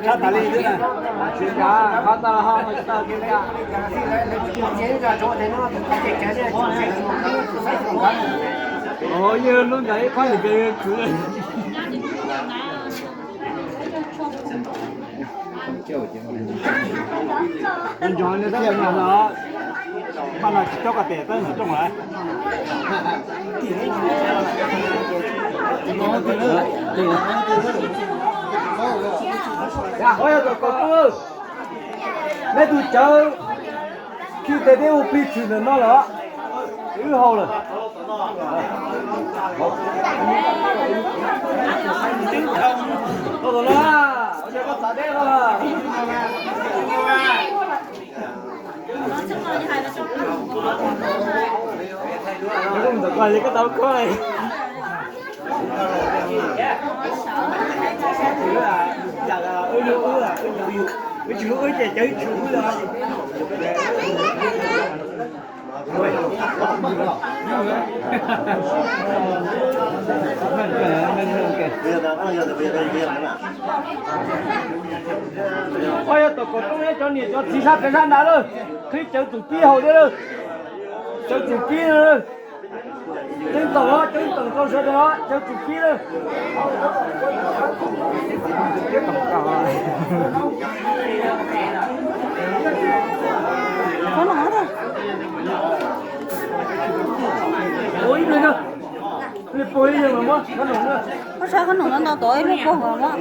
Sab tas li xwb na. Qhov tau ho tsis tau. Ov, yog lub nram ib phab ntawm kws. Nco nco nws tab sis mas no, mas no tsis cob koj tes tab sis rooj lawm. Ov, yog tom kaum rooj, neb tus cawv khi tes teb ua plig tshwm ntawm no lawm, wb haus lawm. Tom no, ua cas koj txav deb no? Koj tau koj. Wb tsis hlub wb ces cawv tsis hlub los. Ov, yog tom kaum rooj cov niam cov txiv sab pem sab nrad lawm, qhib cawv txum pib haus thiab lawm, cawv txum pib lawm. Ceeb toom os, ceeb toom rau sawv daws os, cawv txum pib lawm. Ua ib pliag na, ib pliag puag ib yam mas muab khob noom na. Muab sab khob noom no ntau tod ib pliag puag mas muab.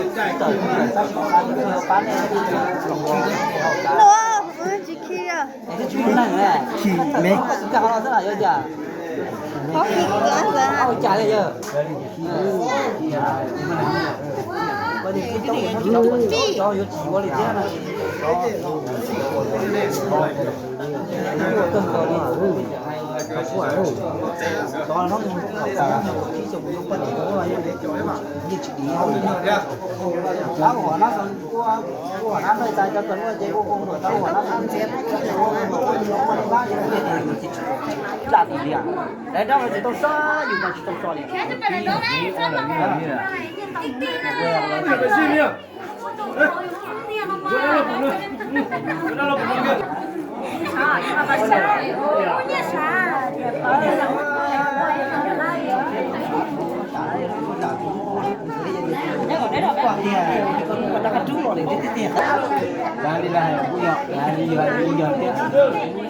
Ntxhais tso yus tuaj. Nua, tsis khi a. Khi me. Qhov khi kawg ntawd.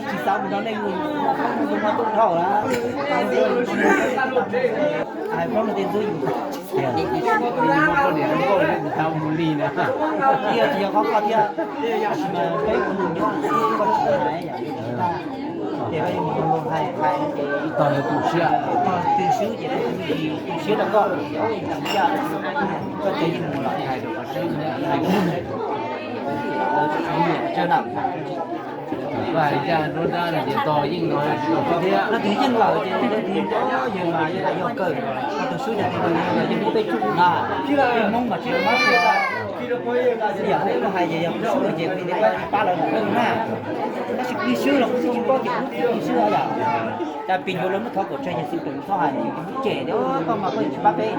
Tsis xav mus nrog nej mus, mus mus tuaj dhau lawm. Hais plaub no tej ntxub yus. Yog tsis yog qhov koj thiab, tab sis mas peb kuv nug nyob koj tsis hais yam li tag. Ces koj yuav mus tus lus hais hais ces tog yog tu siab, tog twg swb ces tu siab rau koj, koj cov yeej mus los hais rau qhov swb, hais rau qhov swb, lawv tsis nyiam tsawg na. Koj hais li cas nruab nrab no ces tog yeej no tsis tau swb thiab. Leej twg yeej lawm ces leej twg nco yawg mas yog hais yog kawg, ho tus swb ces tus yeej muab peb tsum na. Hmoob mas tsis tau mab sua. Yam li koj hais ces yog kuv swb lawm ces kuv yeej pab lawv lawm na. Tab sis kuv swb los kuv tsis paub tias kuv twb swb yom. Cas pis ntsuav lawv muab thov kom tseg ces xwm tus txhob hais, koj mas koj tsis pab peb.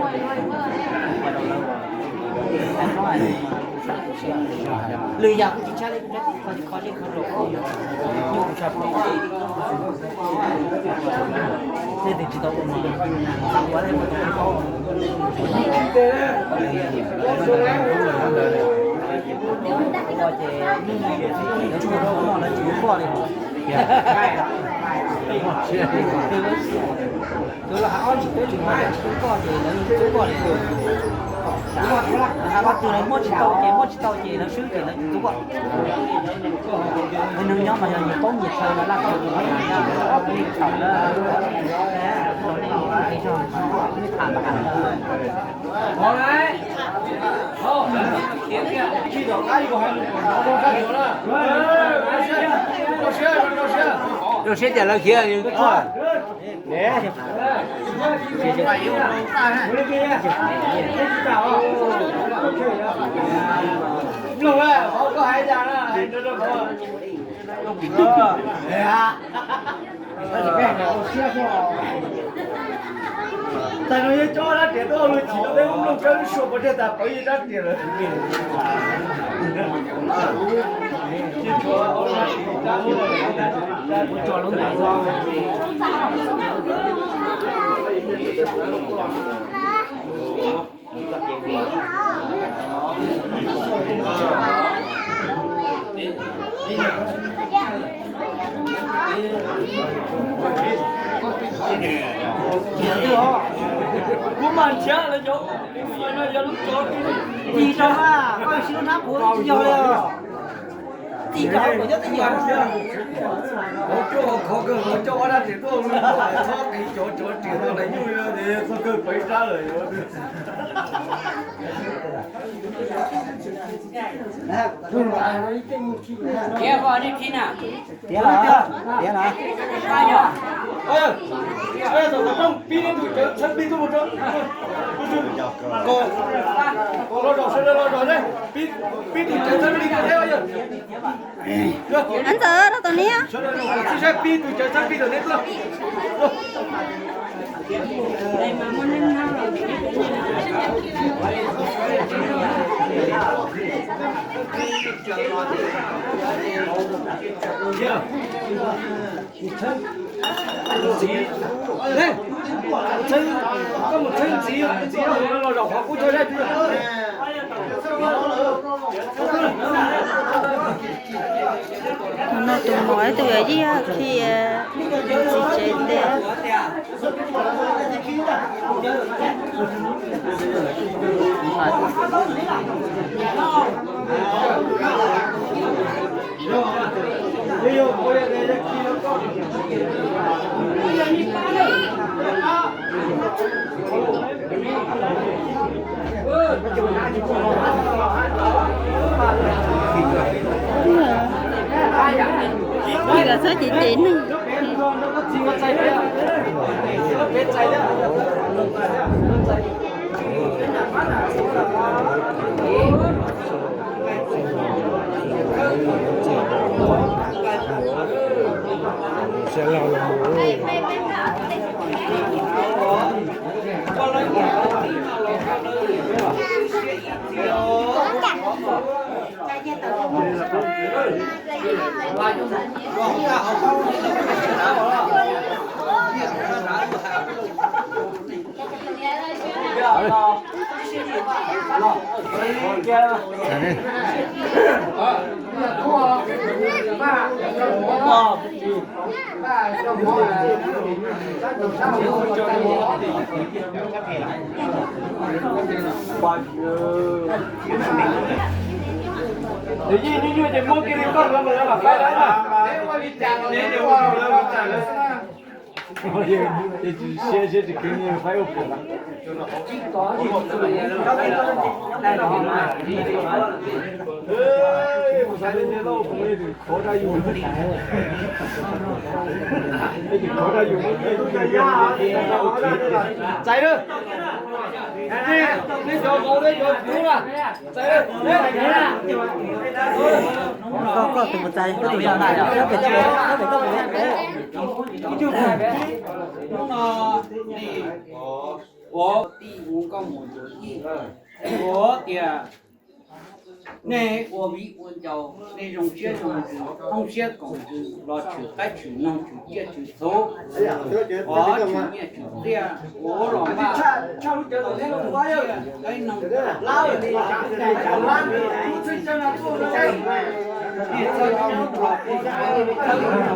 Lwm yam kuv tsis ntshai li, kuv ntshai tib qho tib qho zej qho zaum, nyuaj kuv tshaj plaws. Tej tus tsis tau ua mas, ua ces lawv tuaj rau no lawv tsis ua koj li. Tus los hais ob tsis peb tsis mas tsis tub koj ces lawv tsis tub koj li. Hais ob tug lawv muab tsis tau ces muab tsis tau ces lawv swb ces lawv tsis tub koj. Peb neeg nyob mas yog nyias paub nyias chaw no laj khaws tus no ob peb thaum na. Rau siab cas lawv khiav. Mloog, koj hais cas na, hais rau rau. Tag no yuav coj dab riam tuaj ua lub chim rau peb mloog, coj lub suab pov tseg tas pov yig dab riam lawm. Kuv mas nrhiav lawv cov no yog lub cov, tig rau na, koj siv lub hnab kuv tsis yog li. Tig rau kuv nyob twj ywm. Hauv coj khov kawg, hauv coj ob dab tsis tuaj, txhob qiv cov cov tsis tuaj lawm nyuj no ces txog kawg pais sab lawm. Tiav los, tiav los. Pib nej tus cawv txhawb pib tuaj mus rau, kom los zaum sawv daws los zaum ne, pib tus cawv txhawb pib tuaj thiab yog. Ntxawm rau tom ne. Sawv daws los kom txhib saib pib tus cawv txhawb pib tom ne tuaj. Koj mus txhawb ntxiv, ntxiv los zaum qhov qub chaw dab. Tus no tus muam ib tug yawm yij khi ntxiv tsev tiag. Txhob cev ces neeg. Yij nyuaj nyuaj ces muab kiag li koj lawv mas lawv lam faib lawm na. Siab siab tsis khwv faib ua pom. Txais lawm. Nej cov vauv, nej cov tub na. Koj, koj tus mus txais, koj tus mus txais, koj pem koj mus, koj pem koj mus. Hnub no nej ua tij ua nkauj mus yuav yij, ua tias nej ua viv ua ncaus, nej zoo siab zoo ntsws, phooj siab koom ntsws los tshwm qaib tshwm noog tshwm tsiaj tshwm txhu, ov tshwm nyiaj tshwm txiaj, ua los npaj. Qaib noog, nej txhob nyob los, txhob nyob los,